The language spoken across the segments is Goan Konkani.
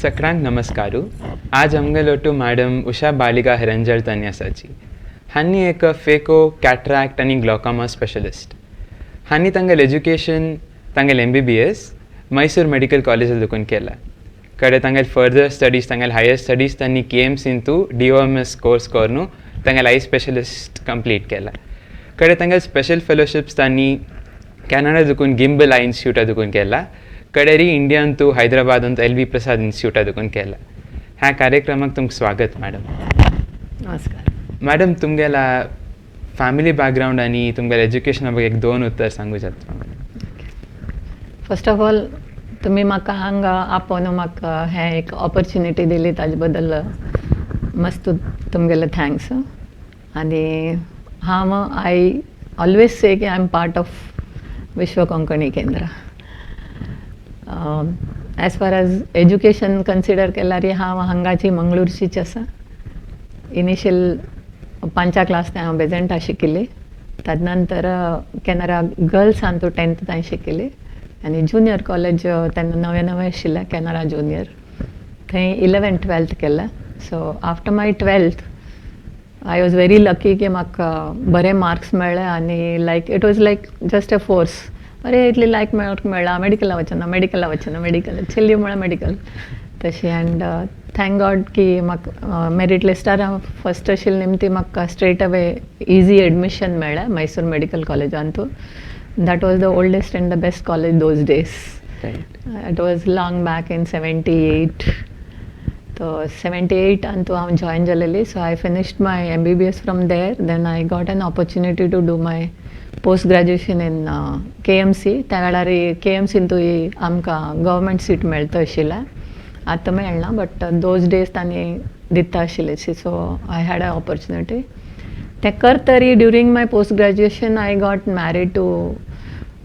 सगळ्यांक नमस्कारू. आज आमगेलोटू मॅडम उषा बालिगा हेरंजल तांणी आसाची. हांणी एक फेको, कॅट्रॅक्ट आनी ग्लॉकोमा स्पेशलिस्ट. हांणी तांगेलें एज्युकेशन, तांगेलें एमबीबीएस मैसूर मेडिकल कॉलेजात देखून केला. कडे तांगेले फर्दर स्टडीज, तांगेले हायर स्टडीज तांणी केएमसींतू डीओएमएस कोर्स करून तांगेले I specialist complete केला. कडे तांगेले स्पेशल फेलोशिप्स तांणी कॅनडा देखून गिम्बल I इन्स्टिट्यूटा देखून केला. कडेरी इंडियांतू हैदराबादांत एल वी प्रसाद इन्स्टिट्यूटा देखून केला. ह्या कार्यक्रमाक तुमकां स्वागत मॅडम. नमस्कार. मॅडम, तुमगेला फॅमिली बॅकग्रावंड आनी तुमगेल्या एज्युकेशना ಬಗ್ಗೆ एक दोन उत्तर सांगू शकता? फर्स्ट ऑफ ऑल, तुमी म्हाका हांगा आपोवन म्हाका हें एक ऑपॉर्च्युनिटी दिली, ताजे बद्दल मस्त तुमगेले thanks. आनी हांव I always से की I am part of Vishwa Konkani Kendra. As far as education consider केल्यार, हांव हांगाची मंगळूरचीच आसा. इनिशियल पांचा क्लास हांव बेजंटा शिकिल्ली. ताजे नंतर केनरा गर्ल्सांतू टेंथ तांय शिकिल्ली आनी ज्युनियर कॉलेज तेन्ना नवें नवें आशिल्लें, केनरा ज्युनियर, थंय इलेवन ट्वेल्थ केलें. So after my 12th, I was very lucky की म्हाका बरे मार्क्स मेळ्ळे आनी like it was like just a force. अरे, इतले लायक मार्क मेळ्ळा, मेडिकला वचना, मेडिकला वचना, मेडिकल चली म्हळ्यार मेडिकल तशें. अँड thank God की म्हाका मेरीट लिस्टार हांव फर्स्ट आशिल्लें निमती म्हाका स्ट्रेट अवे इजी एडमिशन मेळ्ळें मैसूर मेडिकल कॉलेजांतू. That was the oldest and the best college those days. It was long back in 78. So 78 Antu हांव जॉयन जालेली. So I finished my MBBS from there. Then I got an opportunity to do my post graduation in KMC. त्या वेळार के एम सींतूय आमकां गव्हर्मेंट सीट मेळटा आशिल्लें. आतां मेळना, बट those days तांणी दिता आशिल्ले. So I had a opportunity. तें करतरी during my post graduation I got married to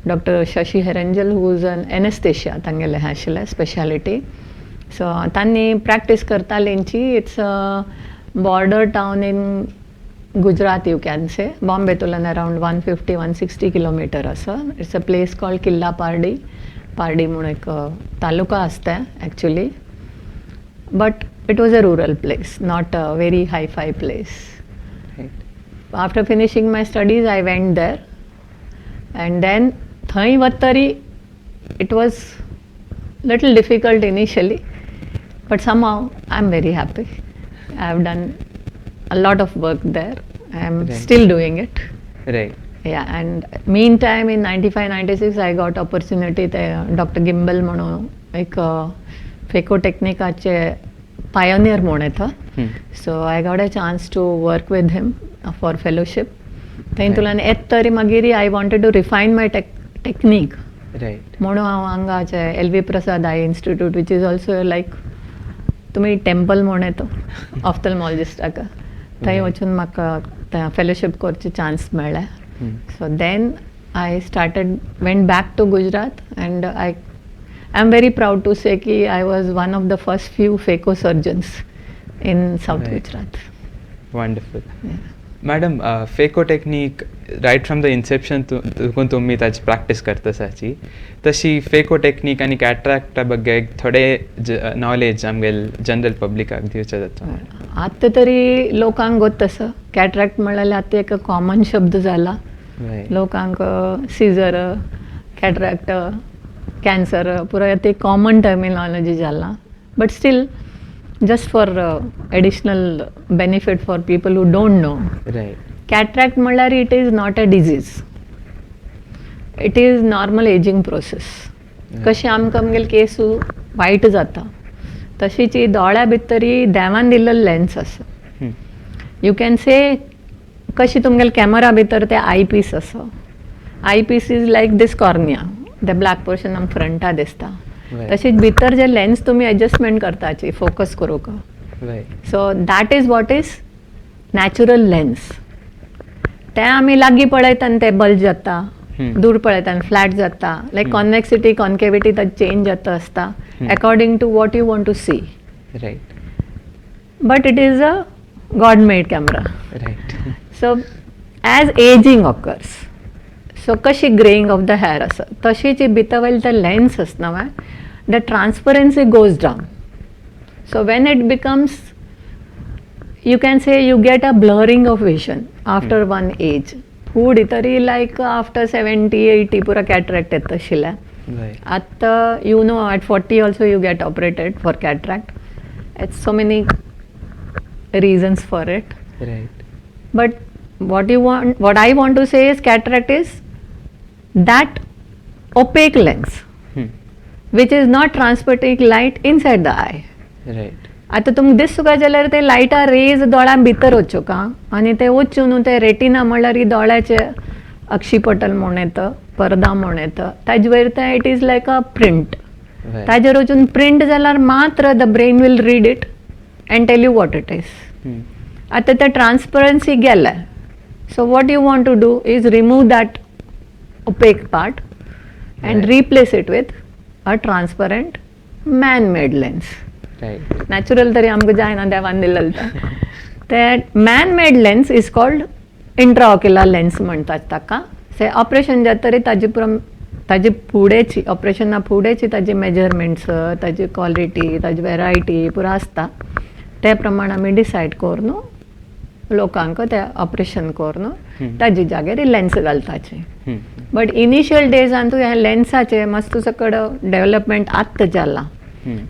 Doctor Shashi Heranjal, who is an anaesthesia तांगेलें हें आशिल्लें स्पेशालिटी. सो तांणी प्रॅक्टीस करतालींची. It's a border town in Gujarat, you can say. बॉम्बेतल्यान around 150 160 kilometre आसा. It's a place called Killa Pardi. Pardi म्हणून एक तालुका आसता actually, but it was a rural place, not a very hi-fi place. After finishing my studies, I went there and then थंय वतरी it was little difficult initially, but somehow I am very happy. I have done a lot of work there. I am still doing it. Yeah, and meantime in 95 96 I got opportunity. ते डॉक्टर गिम्बल म्हणून एक फेको टेक्निकाचे पायोनियर म्हूण येता. So I got a chance to work with him for fellowship. थंय तुल्यान येत तरी मागीर I wanted to refine my technique म्हणून हांव हांगाचे L V Prasad I institute, which is also like तुमी टेम्पल म्हूण येता ऑफ्थल्मॉलॉजिस्टाक, थंय वचून म्हाका फेलोशीप करचे चान्स मेळ्ळें. So then I started, went back to Gujarat, and I am very proud to say की I was one of the first few phaco surgeons in South Gujarat. Wonderful. Madam, phaco technique right from the inception तुकून तुम्ही ताची प्रॅक्टीस करता आसाची. तशी फेको टेक्नीक आनी कॅट्रॅक्टा ಬಗ್ಗೆ एक थोडे नॉलेज आमगेल जनरल पब्लिकाक दिवचें जाता. आतां तरी लोकांक गोत आसा. कॅट्रॅक्ट म्हणल्यार आतां एक कॉमन शब्द जाला. लोकांक सिजर, कॅट्रॅक्ट, कॅन्सर पुराय ते कॉमन टर्मिनॉलॉजी जाला, but still, just for additional benefit for people who don't know, cataract म्हणल्यार it is not a disease, it is normal aging process. कशें आमकां आमगेले केस वायट जाता, तशीच ही दोळ्या भितरी देवान दिल्लो लेन्स आसा. You can से कशी तुमगेले कॅमेरा भितर ते I piece आसा. Eye piece is like this cornea, the black portion आमकां फ्रंटा दिसता. तशीच भितर जे लेन्स तुमी एडजस्टमेंट करताची फोकस करूंक, so that is what is natural lens. ते आमी लागीं पळयता आनी ते बल्ज जाता, दूर पळयता आनी फ्लॅट जाता. लायक कॉन्वेक्सिटी, कॉन्केविटी ताची चेंज जाता आसता according to what you want to see, but it is a God made camera. So as aging occurs, so कशी ग्रेइंग ऑफ the hair आसा, तशीच ही भितर वयले ते लेन्स आसना, the transparency goes down. So when it becomes, you can say you get a blurring of vision after one age. फुडें तरी लायक आफ्टर 70 80 पुरा कॅटरॅक्ट येता आशिल्लें. आतां at 40 also you get operated for cataract. It's so many reasons for it. But what I want to say is cataract is that opaque lens which is not transporting light inside the eye. आतां तुमकां दिसूंक जाल्यार ते लायटा रेज दोळ्यां भितर वच्यो का आनी ते वचून न्हू ते रेटिना म्हणल्यार ही दोळ्याचे अक्षीपटल म्हूण येता, पर्दा म्हूण येता, ताजे वयर ते it is like a print. ताजेर वचून प्रिंट जाल्यार मात्र the brain will read it and tell you what it is. आतां ते ट्रान्सपरन्सी गेले, so what you want to do is remove that opaque part and replace it with a transparent man-made lens. Natural तरी आमकां जायना, देवान दिलेलें तें. ते man made lens is called intraocular lens म्हणटात ताका. से ऑपरेशन जातरी ताजी पुरो ताजी फुडेंची ऑपरेशना फुडेंची ताजी मेजरमेंट्स, ताजी क्वॉलिटी, ताजी वेरायटी पुरो आसता. ते प्रमाण आमी डिसायड करून लोकांक ते ऑपरेशन करून ताजे जाग्यार लेन्स घालताचे. बट इनिशियल डेजान तूं ह्या लेन्साचे मातसो सकड डेवलपमेंट आत्तां जाला.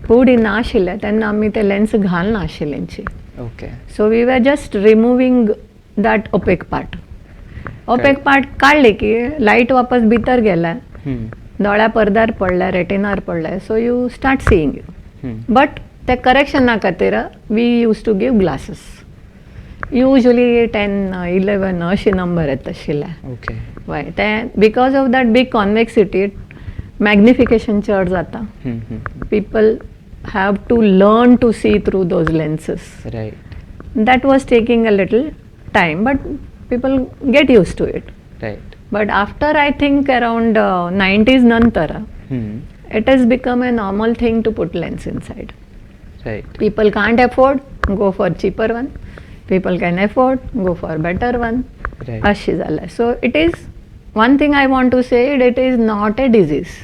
फुडें नाशिल्लें तेन्ना आमी ते lens घालनाशिल्लेंची. So we were just removing that opaque part. Opaque part काडले की लायट वापस भितर गेल्या, दोळ्या पडद्यार पडल्या, रेटिनार पडले, so you start seeing. But ते करेक्शना खातीर we used to give glasses, usually 10 11 अशे नंबर येता आशिल्ले. वय, ते because of that big convexity, magnification चड जाता. People have to learn to see through those lenses. That was taking a little time, but people get used to it. But after, I think, around 90s नंतर it has become a normal thing to put lens inside. People can't afford, go for cheaper one. People can afford, go for better one. अशी जालें. So it is one thing I want to say, it is not a disease.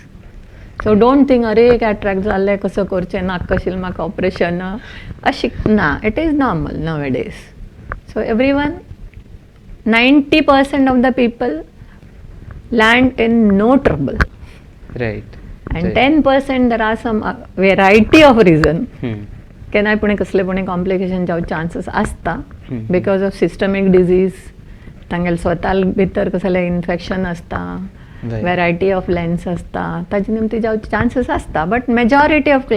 So don't think, अरे कॅट्रॅक्ट जालें, कसं करचें, नाका कशें म्हाका ऑपरेशन, अशी ना. It is normal nowadays. So everyone, 90% of the people land in no trouble and 10% there are some variety of reason. केन्नाय पुणे कसले पुणे कॉम्प्लिकेशन जावचे चान्सीस आसता because of systemic disease, तांगेले स्वता भितर कसलें इन्फेक्शन आसता, वेरायटी ऑफ लेन्स आसता, ताजे निमती जावचे चान्सीस आसता. But majority of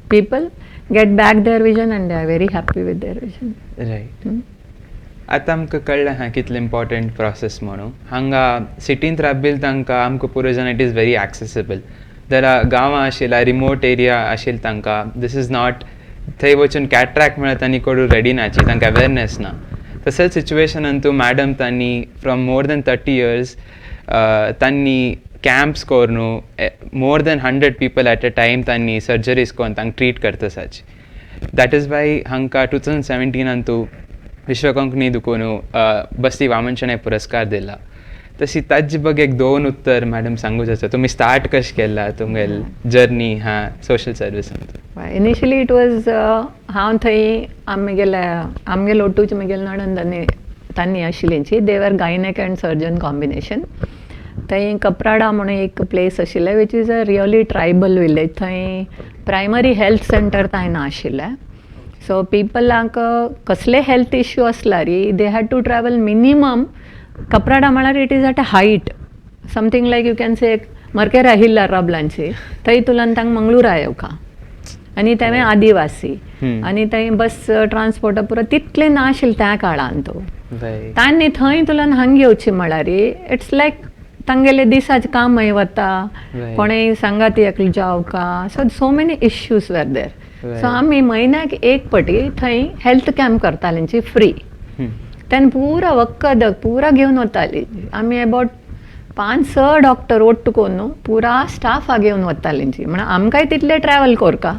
people get back their vision and they are very happy with their vision. Right, आतां आमकां कळ्ळें आहा कितलें इम्पॉर्टंट प्रोसेस म्हणून. हांगा सिटींत राबिल तांकां आमकां पुरो जाण it is very accessible. जाल्यार गांवां आशिल्ल्या, रिमोट एरिया आशिल्ले तांकां this is not, थंय वचून कॅट्रॅक्ट म्हळ्यार तांणी कोडू रेडी नाची, तांकां अवेरनेस ना. तसंच सिच्युएशनान तूं मॅडम तांणी from more than 30 years तांणी कॅम्प्स करून more than 100 people at a time तांणी सर्जरीज करून तांकां ट्रीट करता आसाची. That is why हांकां 2017नान तूं विश्व कोंकणी दुकोन बस्ती वामन शणै पुरस्कार दिला. तशी ताजी बघ एक दोन उत्तर मॅडम सांगू जाता, तुमी स्टार्ट कशें केला तुमगेल जर्नी हा सोशल सर्विसान? इनिशियली it was हांव थंय आमगेल्या आमगेले ओटूच म्हगेले नणंद आनी तांणी आशिल्लींची, they were gynaec and surgeon combination. थंय कपराडा म्हणून एक प्लेस आशिल्लें which is a really tribal village. थंय प्रायमरी हेल्थ सेंटर थंय नाशिल्लें. सो पिपलांक कसले हेल्थ इश्यू आसल्यार they had to travel minimum. Kaprada म्हळ्यार it is at a height, something like you can say Mercara हिल्लार राबलांची, थंय तुलान तांकां मंगळुरा येवका आनी तेवे आदिवासी आनी थंय बस ट्रान्सपोर्ट पुरो तितलें नाशिल्लें त्या काळान तो. तांणी थंय तुलान हांग येवची म्हळ्यार it's लायक तांगेले दिसाचें कामय वता, कोणेय सांगाती एकलो जावका. So so many issues were there. So आमी म्हयन्याक एक पटी थंय हेल्थ कॅम्प करतालींची फ्री. तेन्ना पुरा वखद पुरा घेवन वताली आमी. अबावट पांच स डॉक्टर ओट्ट करून पुरा स्टाफा घेवन वतालींची, म्हणून आमकांय तितले ट्रॅवल करका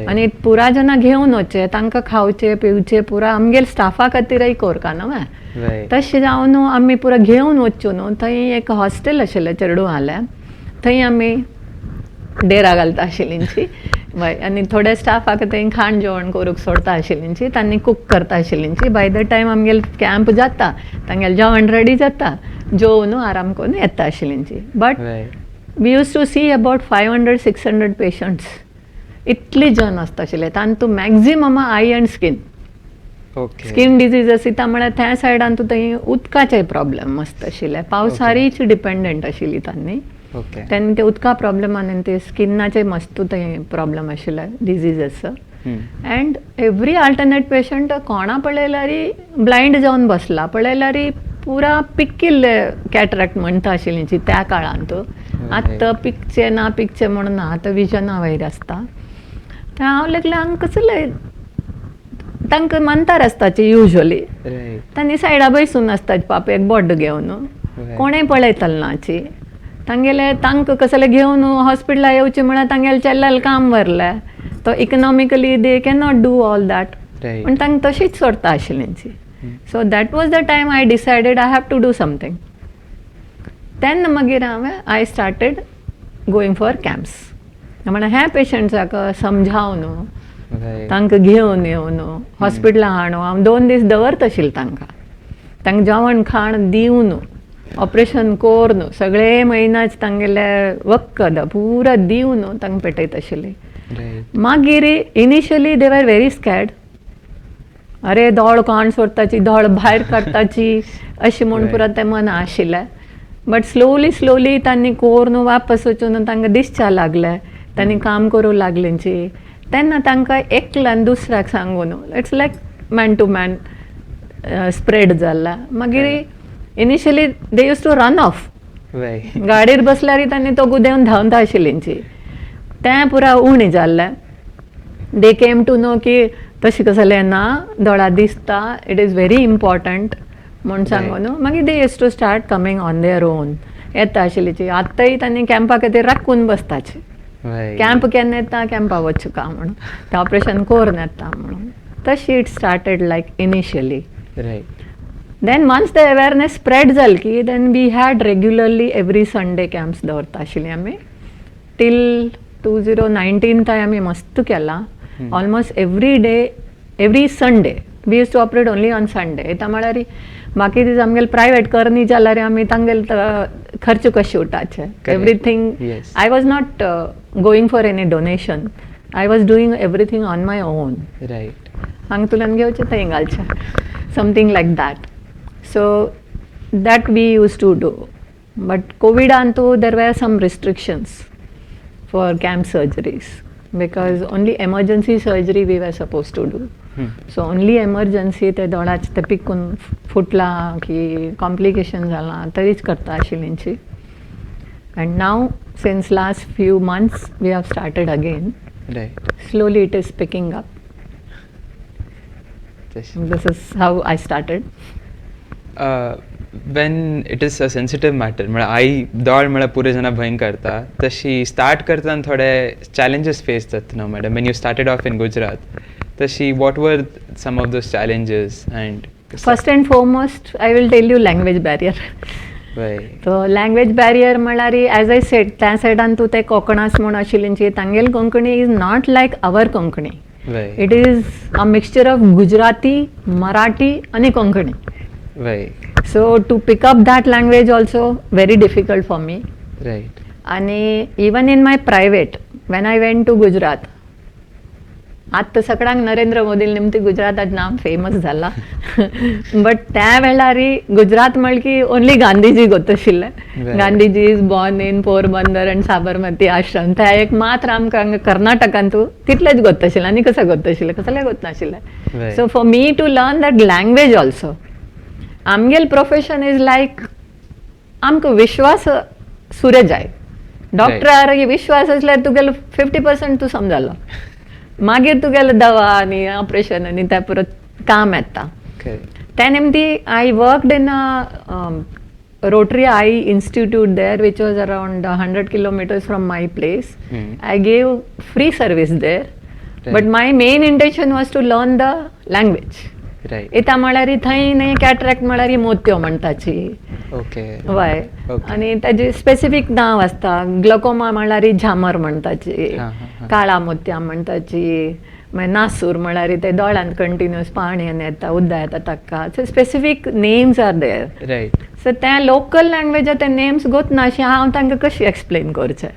आनी पुरा जाणां घेवन वचचे, तांकां खावचे पिवचे पुरा आमगेले स्टाफा खातीरय करका न्हू. तशें जावन आमी पुरा घेवन वचून न्हू थंय एक हॉस्टेल आशिल्लें चेडूं आहलें, थंय आमी डेरा घालता आशिल्लींची. वय, आनी थोड्या स्टाफाक थंय खाण जेवण करूंक सोडता आशिल्लींची, तांणी कूक करता आशिल्लींची. बाय the time आमगेले कॅम्प जाता, तांगेलें जेवण रेडी जाता, जेवन आराम करून येता आशिल्लींची. But we used to see about 500 600 patients. इतली जन आसता आशिल्ले. तांतू maximum eye and skin. Skin diseases इता म्हळ्यार त्या सायडान तूं थंय उदकाचे प्रॉब्लेम मस्त आशिल्ले. पावसारीच डिपेंडंट आशिल्ली तांणी. तेन्ना ते उदका प्रॉब्लेमान आनी ते स्किनाचे मस्त थंय प्रॉब्लेम आशिल्ले, diseases. And every alternate patient कोणा पळयल्यार ब्लायंड जावन बसला, पळयल्यार पुरा पिकिल्ले, कॅटरॅक्ट म्हणटा आशिल्ली त्या काळांत. आतां पिकचे ना पिकचे म्हणून ना, आतां विजना वयर आसता. तें हांव लागलें हांगा कसले तांकां मानतार आसताची युजली. तांणी सायडा बसून आसताची पाप एक बोट घेवन. कोणें पळयतलो नाची तांगेले. तांकां कसले घेवन हॉस्पिटला येवचें म्हळ्यार तांगेले चेल्ल्याल काम व्हरलें, तो economically they cannot do all that. पूण तांकां तशीच सोडता आशिल्लींची. So that was the time I decided I have to do something. तेन्ना मागीर हांवें I started going for camps. म्हळ्यार ह्या पेशंट्साक समजावन, तांकां घेवन येवन हॉस्पिटलां हाडून हांव 2 दीस दवरता आशिल्लें तांकां, तांकां जेवण खाण दिवन, ऑपरेशन करून, सगळे म्हयन्याच तांगेले वखद पुरा दिवन तांकां पेटयता आशिल्ली. मागीर initially they were very scared. अरे, दोळ काण सोडटाची, दोळ भायर काडटाची, अशें म्हूण पुरा तें मना आशिल्लें. बट स्लोली स्लोली तांणी करून वापस वचून तांकां दिसच्या लागलें, तांणी काम करूं लागलेंची. तेन्ना तांकां एकल्यान दुसऱ्याक सांगून, it's like man to man spread जाला. मागीर initially they used to run off. गाडयेर बसल्यार तांणी तो गुदेवन धांवता आशिल्लींची. तें पुरा उणें जाल्लें. दे केम टू नो की तशें कसलें ना, दोळा दिसता, it is very important म्हूण सांगून मागीर they used to start coming on their own. येता आशिल्लीची. आतांय तांणी कॅम्पा खातीर राखून बसताची. कॅम्प केन्ना येता, कॅम्पा वचूं का म्हणून, तें ऑपरेशन करून येता म्हणून. तशी it started like initially. Then once the awareness spread जाल की then we had regularly every Sunday camps दवरता आशिल्ली आमी. टील 2019 ताय आमी मस्त केलां. Almost every day, every Sunday. We used to operate only on Sunday. येता म्हळ्यार बाकी दीस आमगेले प्रायवेट करनी जाल्यार आमी तांगेले खर्च कशें उठाचे, everything. I was not going for any donation. I was doing everything on my own. हांगा तुल्यान घेवचें, थंय घालचें, something like that. So that we used to do. But कोविडान तूं there were some restrictions for camp surgeries because only emergency surgery we were supposed to do. So only emergency, ते दोळाचे ते पिकून फुटला की कॉम्प्लिकेशन जालां तरीच करता आशिल्लींची. And now since last few months we have started again. Slowly it is picking up. तशें. This is how I started. When it is a sensitive matter, म्हळ्यार आई दोळ म्हळ्यार पुरे जाणां भंय करता, तशी स्टार्ट करतना थोडे चॅलेंजीस फेस जाता न्हू madam, when you started off in Gujarat, तशी what were some of those challenges and First and foremost, I will tell you, language barrier. So language barrier म्हळ्यार, एज I said, त्या सायडान तूं ते कोकणास म्हूण आशिल्ली, तांगेली Konkani is not like our Konkani. It is a mixture of Gujarati, Marathi आनी Konkani. So to pick up that language also very difficult for me. आणि even in my private, when I went to Gujarat, आत्तां सगळ्यांक नरेंद्र मोदी निमती गुजरातात नाम फेमस जाला, बट त्या वेळार गुजरात म्हणल की ओनली गांधीजी गोत आशिल्ले. Gandhiji is born in Porbandar and Sabarmati Ashram, त्या एक मात्र आमकां हांगा कर्नाटकांत तितलेच गोत आशिल्लें. आनी कसं गोत आशिल्लें, कसलें गोत नाशिल्लें. So for me to learn that language also, आमगेल प्रोफेशन is like आमकां विश्वास सुरे जाय. डॉक्टरार विश्वास आसल्यार तुगेलो 50% तूं समजालो, मागीर तुगेलो दवा आनी ऑपरेशन आनी त्या परत काम येता. त्या निमती I worked in a Rotary Eye Institute there, which was around 100 kilometers from my place. I gave free service there, but my main intention was to learn the language. इता म्हळ्यार थंय न्ही कॅटरॅक्ट म्हळ्यार मोत्यो म्हणटाची. वय. आनी ताजे स्पेसिफीक नांव आसता. ग्लोकोमा म्हळ्यार झामर म्हणटाची, काळा मोत्या म्हणटाची, मागीर नासूर म्हळ्यार ते दोळ्यांत कंटिन्युअस पाणी येता, उदक येता ताका. So specific names are there. So त्या लोकल लँग्वेजात ते नेम्स गोत ना अशें हांव तांकां कशी एक्सप्लेन करचें?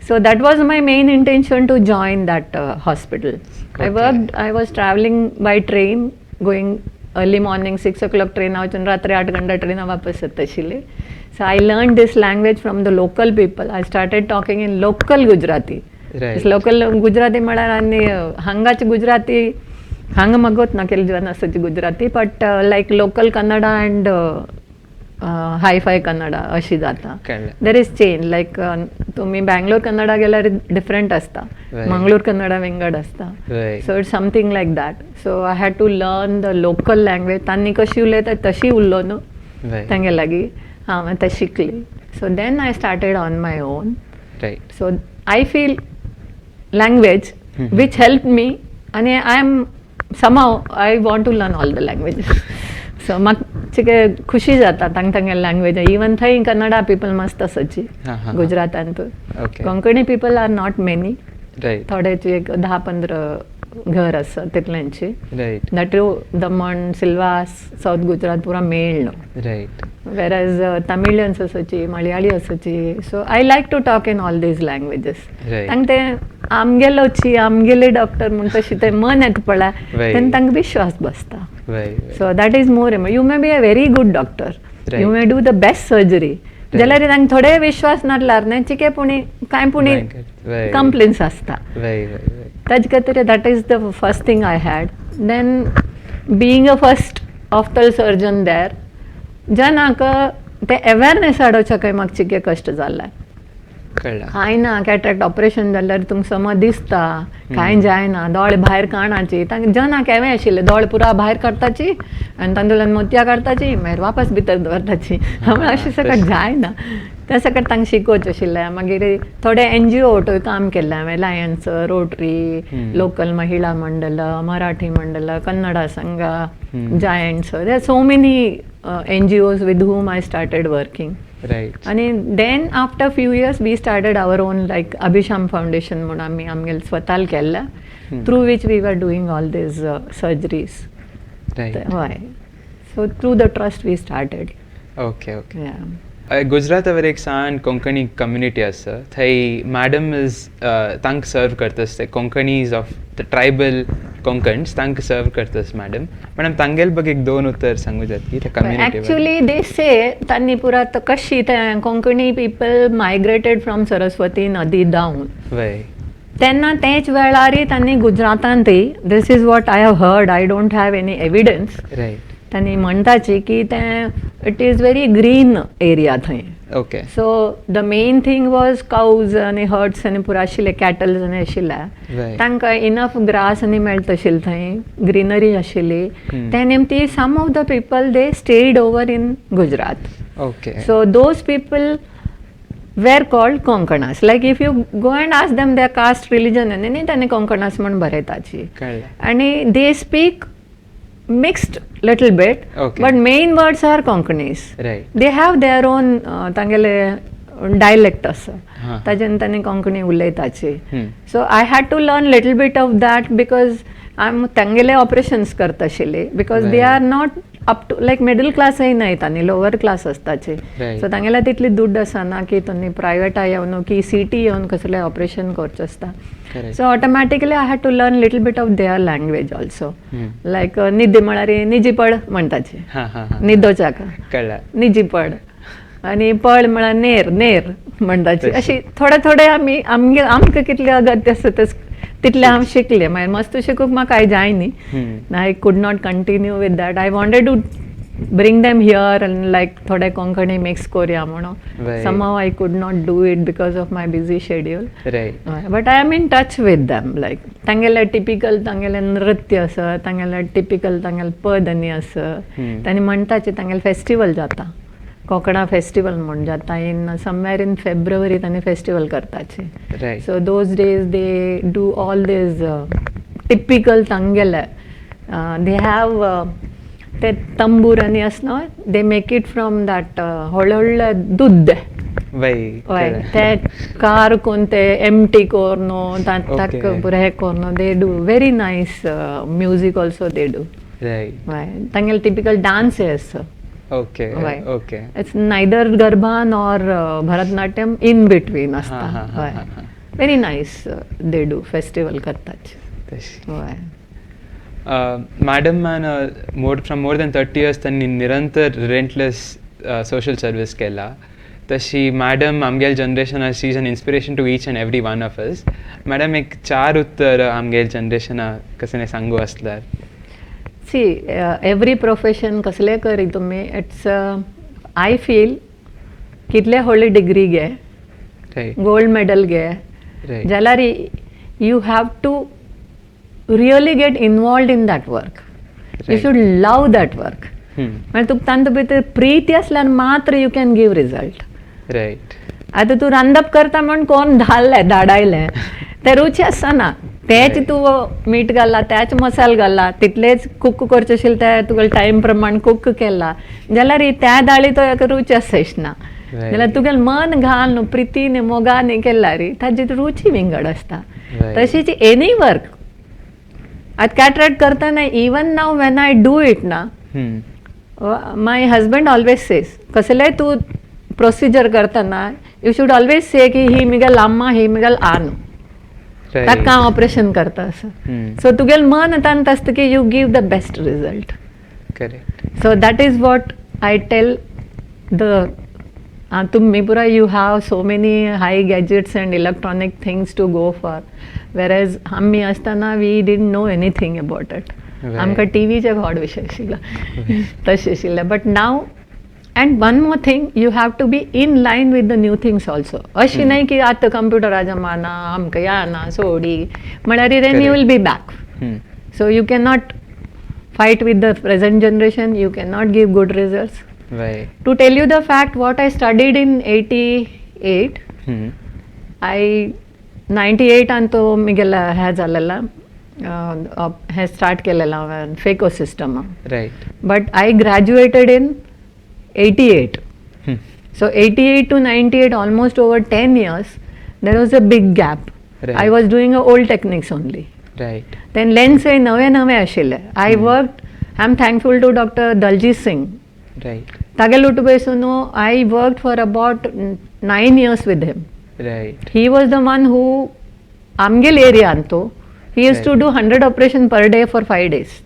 So that was my main intention to join that hospital. I worked, I was traveling by train, going early morning 6 o'clock train वचून रात्री 8 घंटा ट्रेन वापस येता आशिल्ली. So I learn this language from the local people. I started talking in local Gujarati. Local Gujarati म्हळ्यार आनी हांगाची गुजराती हांगा मगोत ना केली जन आसाची Gujarati, but like local Kannada and hi-fi Kannada अशी जाता. कळ्ळें. There is change, like तुम्ही बँगलोर कन्नडा गेल्यार डिफरंट आसता, मंगळूर कन्नडा विंगड आसता. So it's something like that. So I had to learn the local language. तांणी कशी उलयतात तशी उरलो न्हू तांगे लागीं हांव आतां शिकली. So then I started on my own. So I feel language which helped me, and I am somehow I want to learn all the languages. So म्हाका चिके खुशी जाता तांग तांगे लँग्वेज. इवन थंय कन्नडा पीपल मस्त आसाची हा, हा, हा. गुजरातांत. Konkani people are not many. थोड्याची एक 10-15 घर आसा तितल्यांची. That to Daman, Silvassa, south Gujarat पुरा मेळ न्हू. वेरएज तमिळियन्स आसाची, मलयाळी आसाची. So I like to talk in all these languages. तांकां ते आमगेलोची आमगेले डॉक्टर म्हूण तशी ते मन येता पळय, तेन्ना तांकां विश्वास बसता. So that is more. You may be a very good doctor, you may do the best surgery, जाल्यार तांकां थोडे विश्वास नासल्यार न्ही चिके पुणी कांय पुणी कंप्लेन्स आसता. ताजे खातीर that is the first thing I had. Then being a first ophthal surgeon there, जनाक ते अवेरनेस हाडोवच्या म्हाका चिके कश्ट जाल्ले. कळ्ळें. कांय ना, कॅटरॅक्ट ऑपरेशन जाल्यार तुमकां समज दिसता, कांय जायना, दोळे भायर काणाची. तांकां जनाक हेवें आशिल्लें, दोळे पुरा भायर काडटाची आनी तांदूळान मोतयां काडटाची, मागीर वापस भितर दवरताची. म्हळ्यार अशें सगळें जायना. त्या सकट तांकां शिकोवचें आशिल्लें. मागीर थोडे एनजीओ काम केल्लें हांवें, लायन्स, रोटरी, लोकल महिळा मंडळ, मराठी मंडळ, कन्नडा संघ, Giants. There so many NGOs with whom I started working. आणि then after few years we started our own, like Abhisham Foundation म्हणून आमी आमगेले स्वताल केल्लें, through which we were doing all these surgeries. हय, so through the trust we started. Okay okay गुजरातावर एक सान कोंकणी कम्युनिटी आसा, थंय मॅडम is तांकां सर्व करतास, ते Konkanis of the tribal Konkans तांकां सर्व करतास. मॅडम मॅडम, तांगेल बग एक दोन उतर सांगू जात की त्या कम्युनिटी? एक्चुअली दे से तांणी पुरा कशी ते Konkani people migrated from Saraswati नदी डावन, तेन्ना तेच वेळारय तांणी गुजरातांतय, this is what I have heard, I don't have any evidence, तांणी म्हणटाची की तें it is very green area थंय. So the main thing was cows आनी हर्ड्स आनी पुरा आशिल्ले, कॅटल्स आनी आशिल्ले. तांकां इनफ ग्रास आनी मेळटा आशिल्लें थंय, ग्रिनरी आशिल्ली. ते निमती some of the people, they stayed over in Gujarat. So those people were called Konkanas. Like if you go and ask them their caste, religion, आनी न्ही, तांणी कोंकणास म्हूण बरयताची. कळ्ळें. आनी they speak mixed little bit, but main words are Konkanis. They have their own तांगेले डायलेक्ट आसा, ताजेन तांणी Konkani उलयताची. So I had to learn little bit of that because I am तांगेले ऑपरेशन्स करता आशिल्ली, because they are not up to like middle क्लासय न्हय, तांणी लोवर क्लास आसताची. सो तांगेले तितली दुड्ड आसना की तांणी प्रायवेटा येवन की सिटी येवन कसलें ऑपरेशन करचें आसता. So automatically I had to learn little bit of their language also. Like निद्दे म्हळ्यार निजी पड म्हणटाची, हा हा हा निदोच्याक. कळ्ळें. निजी पड आनी पळ म्हळ्यार नेर नेर म्हणटाची. तशें. अशी थोडे थोडे आमी आमगे आमकां कितलें अगत्य आसा तितलें हांव शिकलें. मागीर मस्त शिकूंक म्हाका कांय जाय न्ही. I could not continue with that. I wanted to bring them here and like थोडे कोंकणी मिक्स करुया म्हणून. Somehow I could not do it because of my busy schedule. But I am in touch with them. Like तांगेले टिपिकल तांगेले नृत्य आसा, तांगेले टिपिकल तांगेले पद आनी आसा. तांणी म्हणटाचे तांगेले फेस्टिवल जाता, कोंकणा फेस्टिवल म्हूण जाता, इन समवेर इन फेब्रुवरी तांणी festival करताचे. So those days they do all these typical तांगेले, they have ते तंबूर आनी आसना, they make it from that व्हडले व्हडले दूद. वय. हय, ते कार कोन ते एमटी कोर्नो ताक पुरा हे cornu they do very nice music also they do. हय, तांगेले टिपिकल डान्स हे आसा. हय. It's neither garba nor Bharatanatyam, in between आसता. हय, very nice they do, festival करतात. तशी. हय. Madam man more from more than 30 years त्यांनी निरंतर रिलेंटलेस सोशल सर्वीस केला. तशी मॅडम आमगेल जनरेशना, she is an inspiration to each and every one of us. Madam, एक चार उत्तर आमगेल जनरेशना कशें सांगू आसल्यार? सी, एवरी प्रोफेशन कसलें करी तुमी, it's I feel कितले व्हडली डिग्री घे, गोल्ड मेडल घे, जाल्यार you have to really get involved in that work. You should love that work. म्हळ्यार तुका तांचे भितर प्रिती आसल्यार मात्र you can give result. आतां तूं रांदप करता म्हण कोण धाडलें धाडायलें, तें रुची आसना. तेच तूं मीठ घालला, त्याच मसाल घालला, तितलेच कुक करचें आशिल्लें, ते तुगेले टायम प्रमाण कुक केला जाल्यार त्या दाळी तो एक रुची आसना. जाल्यार तुगेलें मन घाल न्हू, प्रितीन मोगान केल्यार ताजी रुची विंगड आसता. तशीच एनी वर्क. आतां कॅटरेक्ट करतना, even now when I do it ना, my husband always says, कसलेय तूं प्रोसिजर करतना you should always से की ही मिगेल अम्मा, ही मिगेल आ न्हू, ताका हांव ऑपरेशन करता असो. सो तुगेलें मन तांत आसता की you give the best result. Correct. So that is what I tell the तुमी पुरा, you have so many high gadgets and electronic things to go for, whereas आमी आसतना we didn't know anything about it. आमकां टिवीचे व्हड विशय आशिल्लो, तशें आशिल्लें. But now, and one more thing, you have to be in line with the new things also. अशी न्हय की आतां कंप्युटरा जमाना, आमकां या ना सोडी म्हळ्यार then you will be back. So you cannot fight with the present generation, you cannot give good results. To tell you the fact, what I studied in 88, I 98 आनी तो मिगेला हें जालेला, हें स्टार्ट केलेलें हांवें phaco system. But I graduated in 88. So 88 to 98, almost over 10 years, there was a big gap. I was doing a old techniques only. Then lens हे नवे नवे आशिल्ले. I worked, I am thankful to Doctor Daljit Singh. तागेले उठून I worked for about 9 years with him. He was the one who आमगेल एरियान तो he used to do 100 operation per day for 5 days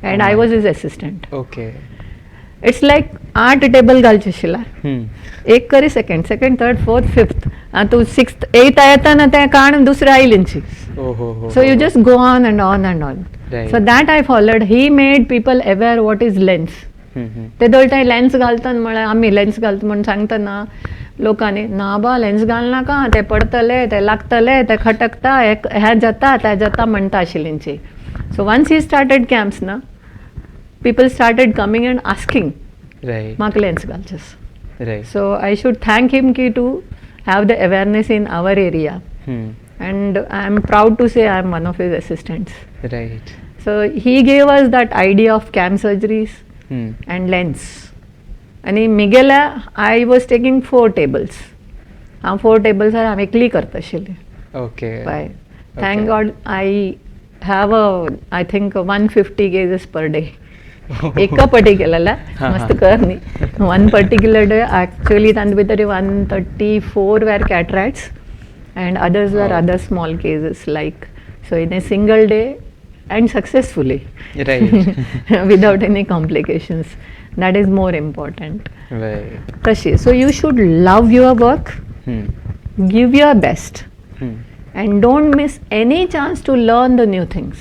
and I was his assistant. It's like आठ टेबल घालचे आशिल्ले. एक करी second, second, third, fourth, fifth, तूं सिक्स्थ एथ येताना तें काण दुसरें आयलींची. Oh, ho, ho, So you ho. Just go on and on and on. So that I followed. He made people aware what is lens. ते दोळटाय लेन्स घालतना, म्हळ्यार आमी लेन्स घालता म्हूण सांगतना लोकांनी, ना बा, लेन्स घालनाका, ते पडतले, ते लागतले, ते खटकता, हे हें जाता, तें जाता म्हणटा आशिल्लींची. So once he started camps ना, people started coming and asking, म्हाका लेन्स घालचें. So I should thank him की to have the awareness in our area, and I am proud to say I am one of his assistants. So he gave us that idea of cam surgeries and lens. आनी मिगेल्या I was taking four tables. हांव फोर टेबल्सार हांव एकली करता आशिल्लें. हय, thank God I have a, I think, 150 cases per day एका पटी केलेला. मस्त कर न्ही, वन पर्टिक्युलर डे एक्चुअली तांचे भितर 134 were cataracts and others were other small cases, like, so in a single day and successfully without any complications. That is more important. तशी, so you should love your work, give your best and don't miss any chance to learn the new things.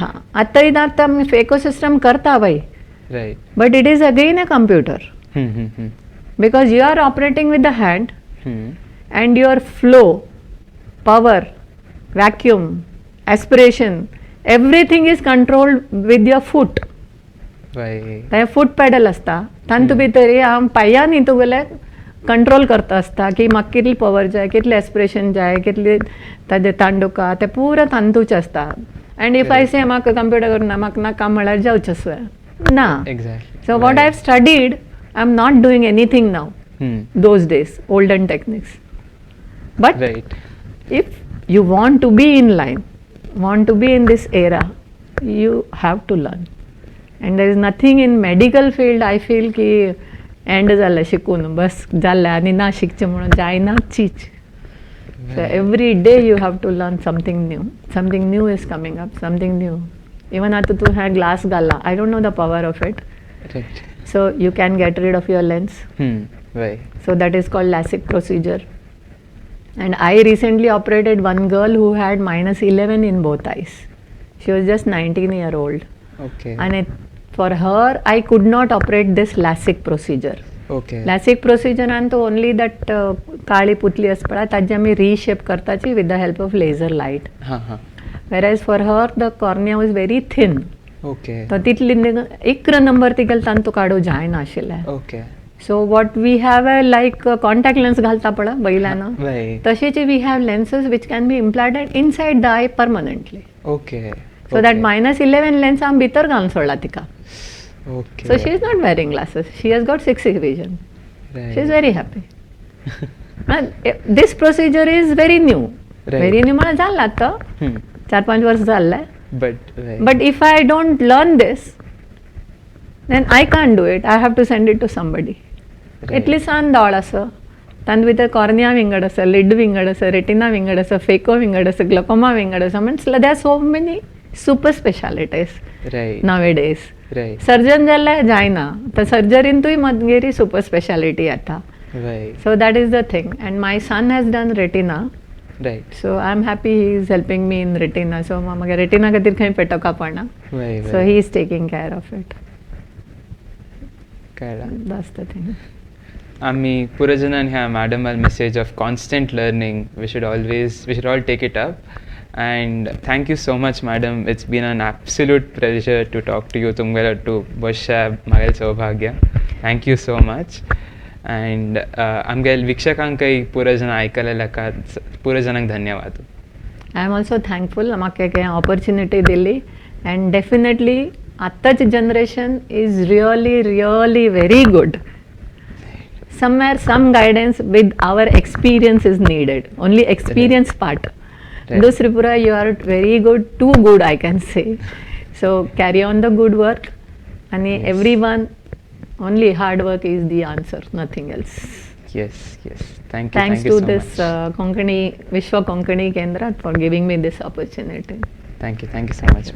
हां, आतां आतां आमी फेको सिस्टम करता बाई, but it is again a computer because you are operating with the hand and your flow, power, vacuum, aspiration, everything is controlled with your foot. तें फूट पेडल आसता, तातूंत भितर हांव पांयांनी तुगेले कंट्रोल करता आसता की म्हाका कितली पवर जाय, कितलें एस्पिरेशन जाय, कितली ताजें तांडुका, तें पुरा तांतूच आसता. And if I say म्हाका कंप्युटर करूं ना, म्हाका नाका म्हळ्यार जावचें ना. Exactly. So what I have studied, I am not doing anything now. Those days olden techniques, but if you want to be in line, want to be in this era, you have to learn. And there is nothing in medical field, I feel की एंड जालें शिकून बस जालें आनी ना शिकचें म्हणून जायना चीच. So every day you have to learn something new. Something new is coming up, something new. Even आतां तूं हें ग्लास घाला, I don't know the power of it. So you can get rid of your lens. So that is called LASIK procedure. And I recently operated one girl who had minus 11 in both eyes. She was just 19-year-old. And for her, I could not operate this LASIK procedure. LASIK procedure and only that काळी पुतली आसा पळय ताजी आमी रिशेप करताची with the help of laser light. Whereas for her, the cornea was very thin. तर तितली 11 नंबर तिगेले तांतू काडूं जायनाशिल्लें. So what we have like contact lens घालता पळय बैलान, तशेंच we have lenses which can be implanted inside the eye permanently. So that minus 11 lens आमी भितर घालून सोडला तिका. So she is not wearing glasses. She has got 6 vision. She is very happy. This procedure is very new. Very new म्हळ्यार जालां आतां 4-5 वर्स जाल्लें. But if I don't learn this, then I can't do it. I have to send it to somebody. इतली सान दोळ आसा, तातूंत भितर कॉर्निया विंगड आसा, लिड विंगड आसा, रेटिना विंगड आसा, फेको विंगड आसा, ग्लोकोमा विंगड आसा. Means there are so many super specialities nowadays. Surgeon जाल्यार जायना, तर सर्जरींतूय मागीर सुपर स्पेशालिटी येता. So that is the thing. And my son has done retina. So I am happy he is helping me in retina. So मागीर रेटिना खातीर खंय पेटोवका पडना. So he is taking care of it. कळ्ळां. That's the thing. आमी पुरजनान ह्या मॅडमाल message of constant learning, we should all take it up. And thank you so much, madam. It's been an absolute pleasure to talk to you. तुमगेलो टू बसच्या म्हागेलें सौभाग्य. Thank you so much. And आमगेले वीक्षकांकय पुरजना आयकलेल्या पुरजनांक धन्यवाद. I am also thankful म्हाका एक ऑपॉर्च्युनिटी दिली. अँड डेफिनेटली आतांची generation is really really very good. Somewhere some guidance with our experience is needed. Only experience part. दुसरी पुरा you are very good, too good I can say. So carry on the good work. And everyone, only hard work is the answer, nothing else. Yes, yes. Thank you. Thanks thank you to so this much. Konkani, Vishwa Konkani Kendra for giving me this opportunity. Thank you. Thank you so much.